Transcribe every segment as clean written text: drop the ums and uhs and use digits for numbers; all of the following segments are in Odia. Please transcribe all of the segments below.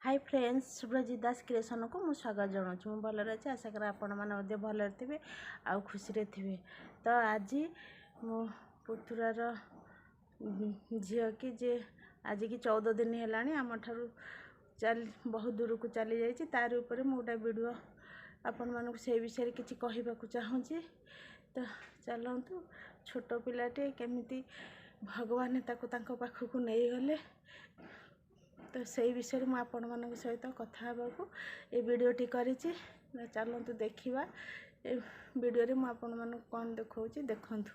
ହାଇ ଫ୍ରେଣ୍ଡସ୍, ସୁବ୍ରଜିତ ଦାସ କ୍ରିଏସନ୍କୁ ମୁଁ ସ୍ୱାଗତ ଜଣାଉଛି। ମୁଁ ଭଲରେ ଅଛି, ଆଶା କରେ ଆପଣମାନେ ମଧ୍ୟ ଭଲରେ ଥିବେ ଆଉ ଖୁସିରେ ଥିବେ। ତ ଆଜି ମୋ ପୁତୁରାର ଝିଅ କି ଯେ ଆଜିକି 14 ଦିନ ହେଲାଣି ଆମଠାରୁ ଚାଲି ବହୁତ ଦୂରକୁ ଚାଲିଯାଇଛି, ତାରି ଉପରେ ମୁଁ ଗୋଟେ ଭିଡ଼ିଓ ଆପଣମାନଙ୍କୁ ସେଇ ବିଷୟରେ କିଛି କହିବାକୁ ଚାହୁଁଛି। ତ ଚାଲନ୍ତୁ, ଛୋଟ ପିଲାଟିଏ କେମିତି ଭଗବାନ ତାକୁ ତାଙ୍କ ପାଖକୁ ନେଇଗଲେ, ତ ସେଇ ବିଷୟରେ ମୁଁ ଆପଣମାନଙ୍କ ସହିତ କଥା ହେବାକୁ ଏ ଭିଡ଼ିଓଟି କରିଛି। ଚାଲନ୍ତୁ ଦେଖିବା ଏ ଭିଡ଼ିଓରେ ମୁଁ ଆପଣମାନଙ୍କୁ କ'ଣ ଦେଖାଉଛି, ଦେଖନ୍ତୁ।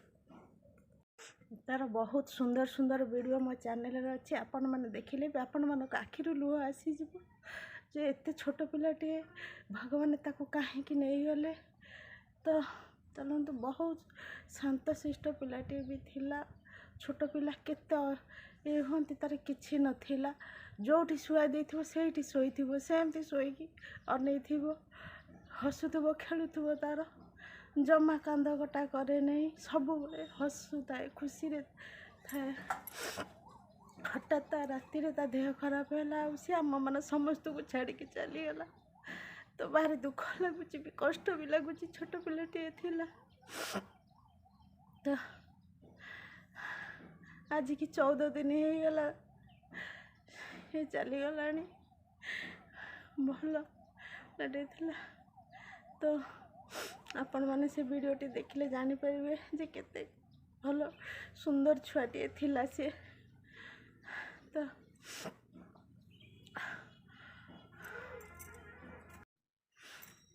ତା'ର ବହୁତ ସୁନ୍ଦର ସୁନ୍ଦର ଭିଡ଼ିଓ ମୋ ଚ୍ୟାନେଲରେ ଅଛି, ଆପଣମାନେ ଦେଖିଲେ ବି ଆପଣମାନଙ୍କ ଆଖିରୁ ଲୁହ ଆସିଯିବ ଯେ ଏତେ ଛୋଟ ପିଲାଟିଏ ଭଗବାନ ତାକୁ କାହିଁକି ନେଇଗଲେ। ତ ଚାଲନ୍ତୁ, ବହୁତ ଶାନ୍ତଶିଷ୍ଟ ପିଲାଟିଏ ବି ଥିଲା। ଛୋଟ ପିଲା କେତେ ଇଏ ହୁଅନ୍ତି, ତା'ର କିଛି ନଥିଲା। ଯେଉଁଠି ଶୁଆଇ ଦେଇଥିବ ସେଇଠି ଶୋଇଥିବ, ସେମିତି ଶୋଇକି ଅନେଇଥିବ, ହସୁଥିବ, ଖେଳୁଥିବ, ତା'ର ଜମା କାନ୍ଦ କଟା କରେ ନାହିଁ, ସବୁବେଳେ ହସୁଥାଏ, ଖୁସିରେ ଥାଏ। ହଠାତ୍ ତା ରାତିରେ ତା ଦେହ ଖରାପ ହେଲା ଆଉ ସିଏ ଆମମାନେ ସମସ୍ତଙ୍କୁ ଛାଡ଼ିକି ଚାଲିଗଲା। ତ ଭାରି ଦୁଃଖ ଲାଗୁଛି ବି, କଷ୍ଟ ବି ଲାଗୁଛି। ଛୋଟ ପିଲାଟିଏ ଥିଲା। ତ ଆଜିକି 14 ଦିନ ହେଇଗଲା ସେ ଚାଲିଗଲାଣି। ଭଲ ପିଲାଟିଏ ଥିଲା। ତ ଆପଣମାନେ ସେ ଭିଡ଼ିଓଟି ଦେଖିଲେ ଜାଣିପାରିବେ ଯେ କେତେ ଭଲ ସୁନ୍ଦର ଛୁଆଟିଏ ଥିଲା ସିଏ। ତ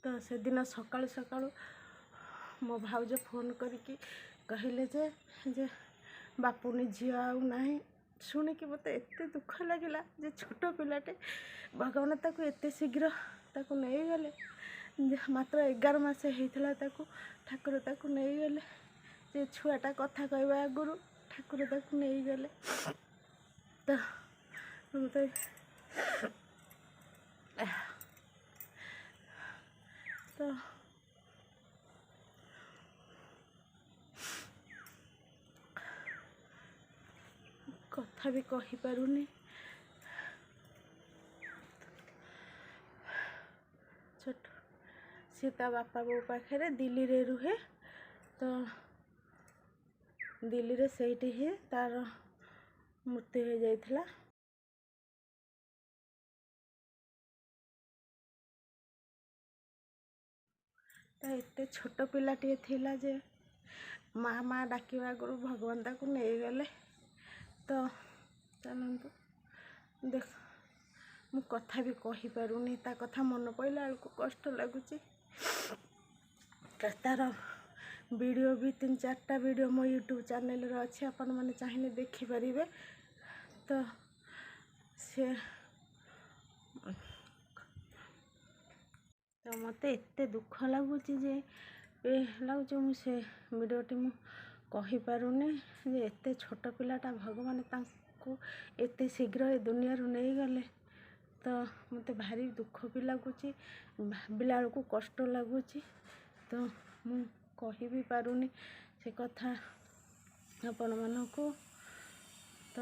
ତ ସେଦିନ ସକାଳୁ ସକାଳୁ ମୋ ଭାଉଜ ଫୋନ୍ କରିକି କହିଲେ ଯେ ବାପୁନି ଝିଅ ଆଉ ନାହିଁ। ଶୁଣିକି ମୋତେ ଏତେ ଦୁଃଖ ଲାଗିଲା ଯେ ଛୋଟ ପିଲାଟେ ଭଗବାନ ତାକୁ ଏତେ ଶୀଘ୍ର ତାକୁ ନେଇଗଲେ। ମାତ୍ର 11 ମାସ ହେଇଥିଲା ତାକୁ, ଠାକୁର ତାକୁ ନେଇଗଲେ। ଯେ ଛୁଆଟା କଥା କହିବା ଆଗରୁ ଠାକୁର ତାକୁ ନେଇଗଲେ। ତ ମୋତେ ତ କଥା ବି କହିପାରୁନି। ଛୋଟ ସିଏ ତା ବାପା ବୋଉ ପାଖରେ ଦିଲ୍ଲୀରେ ରୁହେ। ତ ଦିଲ୍ଲୀରେ ସେଇଠି ହିଁ ତା'ର ମୃତ୍ୟୁ ହେଇଯାଇଥିଲା। ତ ଏତେ ଛୋଟ ପିଲାଟିଏ ଥିଲା ଯେ ମା ମା ଡାକିବା ଆଗରୁ ଭଗବାନ ତାକୁ ନେଇଗଲେ। ତ ଚାଲନ୍ତୁ ଦେଖ, ମୁଁ କଥା ବି କହିପାରୁନି, ତା କଥା ମନେ ପଡ଼ିଲା ବେଳକୁ କଷ୍ଟ ଲାଗୁଛି। ତା'ର ଭିଡ଼ିଓ ବି 3 4ଟା ଭିଡ଼ିଓ ମୋ ୟୁଟ୍ୟୁବ୍ ଚ୍ୟାନେଲ୍ରେ ଅଛି, ଆପଣମାନେ ଚାହିଁଲେ ଦେଖିପାରିବେ। ତ ସେ ତ ମୋତେ ଏତେ ଦୁଃଖ ଲାଗୁଛି ଯେ ଏ ଲାଗୁଛି ମୁଁ ସେ ଭିଡ଼ିଓଟି ମୁଁ କହିପାରୁନି ଯେ ଏତେ ଛୋଟ ପିଲାଟା ଭଗବାନ ତାଙ୍କୁ ଏତେ ଶୀଘ୍ର ଏ ଦୁନିଆରୁ ନେଇଗଲେ। ତ ମୋତେ ଭାରି ଦୁଃଖ ବି ଲାଗୁଛି, ଭାବିଲା ବେଳକୁ କଷ୍ଟ ଲାଗୁଛି। ତ ମୁଁ କହିବି ପାରୁନି ସେ କଥା ଆପଣମାନଙ୍କୁ। ତ